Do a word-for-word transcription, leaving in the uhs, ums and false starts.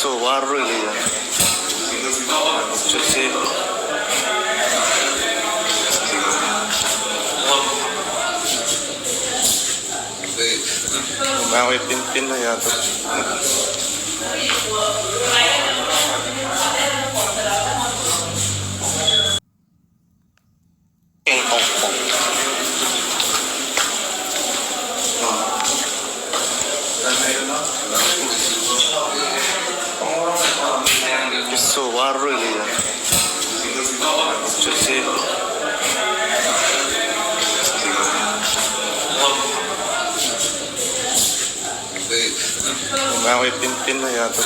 Tovar rui ya. Chotsi. Nang we pin pin ya to. Eng ong ong. Keso var rui ya. Chotsi. Nang we pin pin ya to.